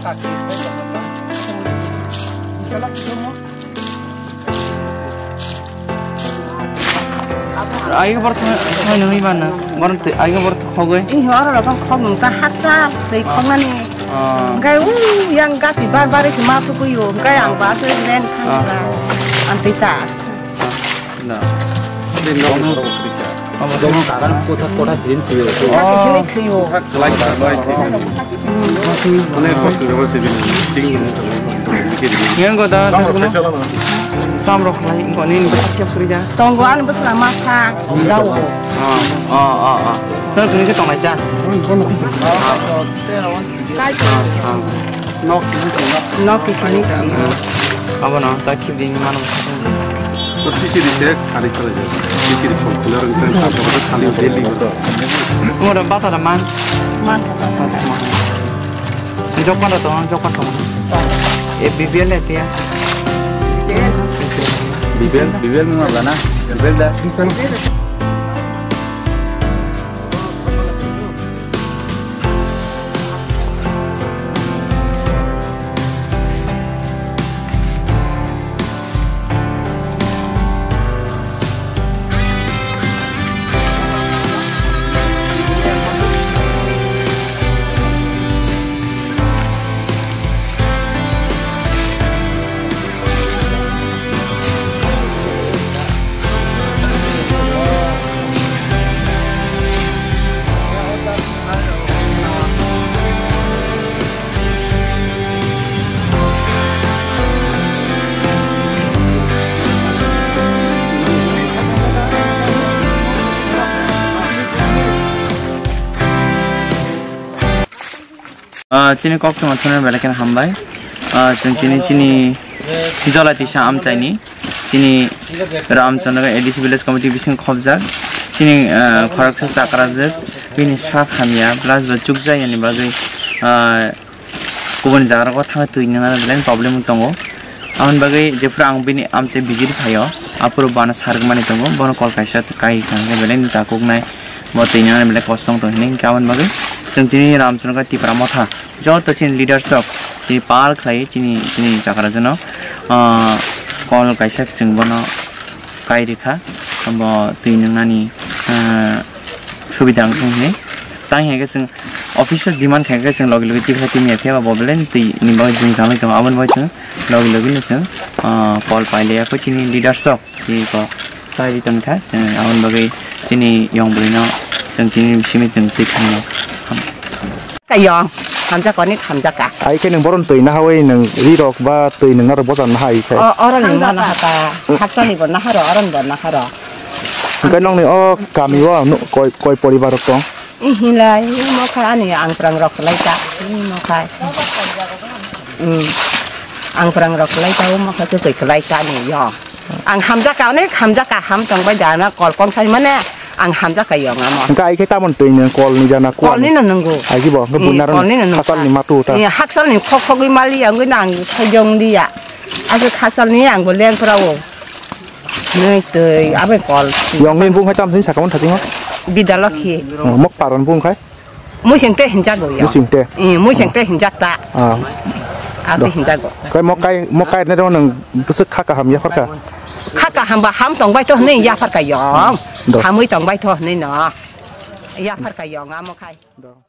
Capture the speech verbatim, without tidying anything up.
Ayo bor thang nungwi bana. Bor ayo bor khogoi. Ih, oro rok khog nung ta hakcha tei khog nani. Ah. Engkai u yang gati bar bar se ma tu kuyo. Engkai ang ba se len khang ta. Anti ta. Na. Din no. Amo dong karan kotha kotha din tiyo. Kotha sini tiyo. Like like. Onek kosto jabo se din. Yang goda. Tamrok lai ko ni. Tonggo an bus lama kha. Dawo. Ah ah ah ah. Tar kuni ke tonglai ja. Kai. Ah ah. Nok kisi ni. Nok kisi ni. Abono ta khibini mano. Kisi ri se khali khali je. Kisi ri phone khula rang tang ta ta khali daily. Mo da bata da man. Man. Jokpa da to, jokpa to. E B B L ne tia. B B L, B B L mo ba na. B B L da. Ah, chini kok tongma thangna belai kheno hambai. Ah, chwng tini chini Jolaitisa amchaini chini Ramchandra A D C Village Committee bising khobjak. Chini, ah, khoroksa chakrajak bini sak hamya plus ba chukjak yani bagwi, ah, kubun jaga rogo thangwi twi nana belai problem tongo. Aboni bagwi jephuru ang bini amchai visit phaio, aphuru bana sarwkmani tongo, bono kol kaisa kai thangkhe belai jakuknai, bo twi nana belai kosto wng tong hinwi hinkhe aboni bagwi chwng tini Ramchandra Tipra Motha joto chini leaders rok tini pal khlai chini, chini chakrajano, ah, kol kaisa chwng bono kai rikha, bo twi nungnani, ah, subida wngthung hinwi. Tang hinkhe chwng office o demand khaikhe chwng logi logi tikha timi ya phiya ba bo belai twi ni bagwi jwng chamwi tongo, aboni bagwi chwng logi logi no chwng, ah, kol pailaiya kho chini leaders rok twi kok kai ri tongkha, chwng aboni bagwi chini yong bwrwi no chwng tini simi chwng twi thangno. Kayong, hamjak oni hamjak ka. Ai khe nwng boron twi nahawi nwng ri rok ba twi nwng narok bojan naha ai khe. O, oro ni ma naha ta. Hakchal ni bo naha ro, oro ni bo naha ro. Hwnkhe nokni o kami o nu koi, koi poribar rok tong? Ih, hinlai, ih, mokha ani ang prang rok lai ta. Ih, mokha. Hmm. Ang prang rok lai ta, o mokha twi twi lai ta ni yo. Ang hamjak ka, onek hamjak ka, ham tong bai da na, kol kong sai mane, ang hamjak ka yong amo. Hwnkhe ai khe tamon twi nwng kol ni jana kuan. Kol ni no nwngo. Ai khe bo, hwnkhe buina rok ni hakchal ni matu ta. Iya, hakchal ni khok khogwi mali ya, wngwi no ang thai jong di ya. Aswk hakchal ni ang bo leng pra o. Nui twi, abo kol. Yong ni bung hai tam sini sakamo thaching o. Bidalokhi. Oh, mok paron bung khai. Muising te hinjago ya. Muising te? Eh, muising te hinjak ta. Ah. Ati hinjago. Kai mokai, mokai ne dong nang besek kha kaham ya farka. Kha kaham ba ham tong bai to ne ya farka yong. Do. Hamui tong bai to ne no. Ya farka yong amo kai. Do.